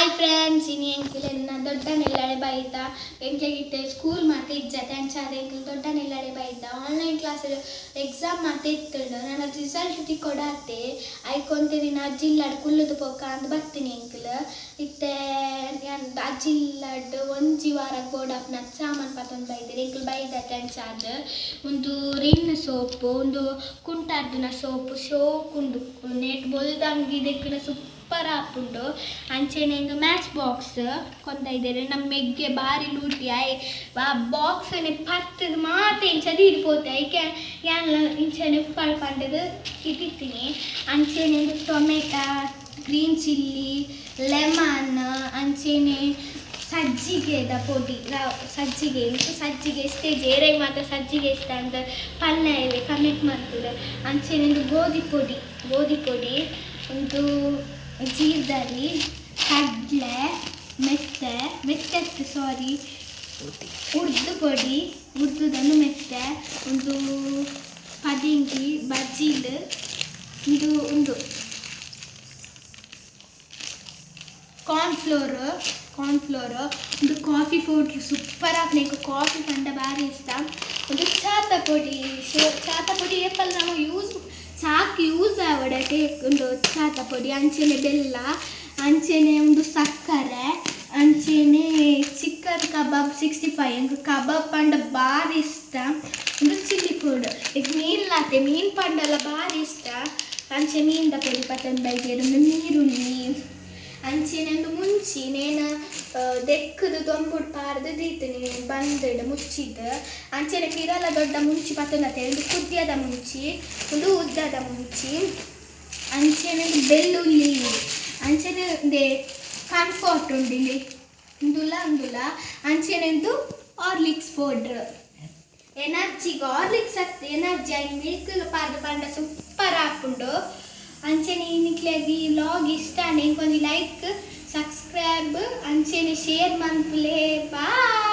Hi friends, ಇನಿ ಎಂಕುಲೆನ್ನ ದೊಡ್ಡ ನೆಲ್ಲಡೆ ಬೈದ ಎಂಕ್ಲೆಗಿತ್ತೆ ಸ್ಕೂಲ್ ಮಾತ ಇಜ್ಜತೆ ಅಂಚಾದ ಎಂಕುಲು ದೊಡ್ಡ ನೆಲ್ಲಡೆ ಬೈದ ಆನ್ಲೈನ್ ಕ್ಲಾಸ್ ಎಕ್ಸಾಮ್ ಮಾತ ಇತ್ತುಂಡು. ನನ್ನ ರಿಸಲ್ಟ್ ತಿಕ್ಕೊಡಾತೆ ಐಕೊಂತೆ ದಿನ ಅಜ್ಜಿಲ್ಲಾಡ್ ಕುಲ್ಲುದು ಪೋಕ ಅಂದ್ ಬತ್ತೀನಿ ಎಂಕುಲು. ಇತ್ತೆ ಯಾನ್ ಅಜ್ಜಿಲ್ಲಾಡ್ ಒಂಜಿ ವಾರ ಬೋಡಾಪ್ನ ಸಾಮಾನು ಪತ್ತೊಂದು ಬೈದಿರಿ. ಎಂಕುಲು ಬೈದತೆ ಅಂಚಾದ ಒಂದು ರಿನ್ ಸೋಪು, ಒಂದು ಕುಂಟಾರ್ದುನ ಸೋಪು ಶೋಕುಂಡು ನೇಟ್ ಬೊಲ್ದಂಗಿ ದೆಕ್ಕುನ ಸೂಪರ್ ಆಪುಂಡು. ಅಂಚೆನೆ ಇಂದು ಮ್ಯಾಚ್ ಬಾಕ್ಸ್ ಕೊಂತ ಇದ್ದೇನೆ. ನಮ್ಮ ಮೆಗ್ಗೆ ಬಾರಿ ಲೂಟಿ ಆಯ್ ಆ ಬಾಕ್ಸ್ ಪತ್ತದ ಮಾತ ಇಂಚ ದೀಡ್ ಪೋತೆ. ಐಕೆ ಯಾನ್ಲ ಇಂಚನೆ ಉಪ್ಪಾಡು ಪಂಡದು ಇಟ್ಟಿತ್ತೀನಿ. ಅಂಚೆನೆ ಇಂದು ಟೊಮೆಟೊ, ಗ್ರೀನ್ ಚಿಲ್ಲಿ, ಲೆಮನ್, ಅಂಚೆನೆ ಸಜ್ಜಿಗೆದ ಪೊಡಿ. ಸಜ್ಜಿಗೆ ಇಂದು ಸಜ್ಜಿಗೆ ಇಷ್ಟೇ ಜೇರೆ ಮಾತ್ರ ಸಜ್ಜಿಗೆ ಇಷ್ಟ ಅಂತ ಪಲ್ಯ ಇವೆ ಕಮೆಂಟ್ ಮಾಡ್ತದೆ. ಅಂಚೆನೆ ಇಂದು ಗೋಧಿ ಪೊಡಿ, ಗೋಧಿ ಪೊಡಿ, ಒಂದು ಜೀರ್ದರಿ, ಕಡಲೆ ಮೆತ್ತೆ, ಮೆತ್ತೆತ್ತು ಸಾರಿ, ಉರ್ದು ಪೊಡಿ, ಉರ್ದುದನ್ನು ಮೆತ್ತೆ, ಒಂದು ಪದಿಂಗಿ ಬಜ್ಜಿಲ್, ಇದು ಒಂದು ಕಾರ್ನ್ಫ್ಲೋರ್, ಕಾರ್ನ್ಫ್ಲೋರ್, ಒಂದು ಕಾಫಿ ಪೌಡ್ರ್. ಸೂಪರ್ ಆಪ್ನೇಕು ಕಾಫಿ ಪಂಡ ಭಾರಿ ಇಷ್ಟ. ಒಂದು ಚಾತ ಪೊಡಿ. ಚಾತ ಪೊಡಿ ಏಪಲ್ ನಾವು ಯೂಸ್ ಚಾಕ್ ಯೂಸ್ ಆವಡಟೆ ಒಂದು ಚಾತ ಪೊಡಿ. ಅಂಚೆನೆ ಬೆಲ್ಲ, ಅಂಚೆನೆ ಒಂದು ಸಕ್ಕರೆ, ಅಂಚೆನೆ ಚಿಕನ್ ಕಬಾಬ್ 65. ಎಂಕ್ ಕಬಾಬ್ ಪಂಡ ಭಾರಿ ಇಷ್ಟ. ಒಂದು ಚಿಲ್ಲಿ ಪೌಡರ್. ಈಗ ಮೀನ್ ಲಾತೆ ಮೀನ್ ಪಂಡಲ ಭಾರಿ ಇಷ್ಟ. ಅಂಚೆ ಮೀನ್ದ ಪೊಡಿ ಪತ್ತೊಂದು ಬೈದೇರು. ಒಂದು ನೀರುಳ್ಳಿ, ಅಂಚೆನೆ ಒಂದು ಮುಂಚಿ ನೇನ ದೆಕ್ಕದು ದೊಂಬುಡು ಪಾರ್ದು ದೀತೀನಿ ಬಂದಡು ಮುಚ್ಚಿದ್ದು. ಅಂಚೆನೆ ಪಿರಲ ದೊಡ್ಡ ಮುಂಚಿ ಪತ್ತೊಂದತೆ. ಒಂದು ಕುದ್ಯದ ಮುಂಚಿ, ಒಂದು ಉದ್ದದ ಮುಂಚಿ, ಅಂಚೆನೆ ಒಂದು ಬೆಳ್ಳುಳ್ಳಿ, ಅಂಚೆನೆ ಒಂದೇ ಕಂಫರ್ಟ್ ಉಂಡು ಇಲ್ಲಿ ಉಂದುಲ ಉಂದುಲ. ಅಂಚೆನೆ ಒಂದು ಹಾರ್ಲಿಕ್ಸ್ ಪೌಡ್ರ್. ಎನರ್ಜಿಗೆ ಹಾರ್ಲಿಕ್ಸ್ ಅತ್ ಎನರ್ಜಿ ಐನ್ ಮಿಲ್ಕ್ ಪಾರ್ದು ಪಂಡ ಸೂಪರ್ ಆಪುಂಡು. ಅಂಚೆನೆ ನಿಕ್ಲೆಗ್ ಈ ವ್ಲಾಗ್ ಇಷ್ಟ ಆಂಡ ಎಂಕೊಂಜಿ ಲೈಕ್, ಸಬ್ಸ್ಕ್ರೈಬ್, ಅಂಚೆನೆ ಶೇರ್ ಮನ್ಪುಲೆ. ಬಾಯ್.